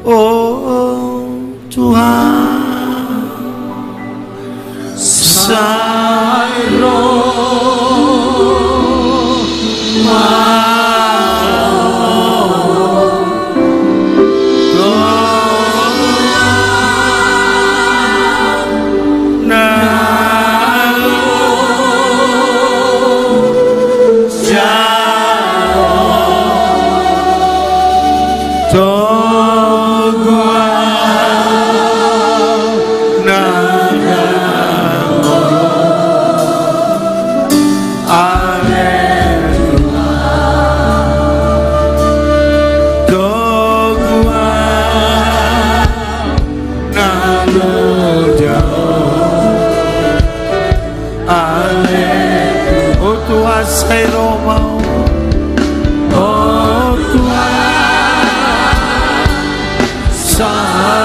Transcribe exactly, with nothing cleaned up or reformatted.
O Tuhan, sai ro ma Ho, goarna na loja Ho, togu ahu na dao. Alleluia. Togu ahu na loja Ho. Alleluia. O Tuhan, sai ro ma Ho. O Tuhan, sai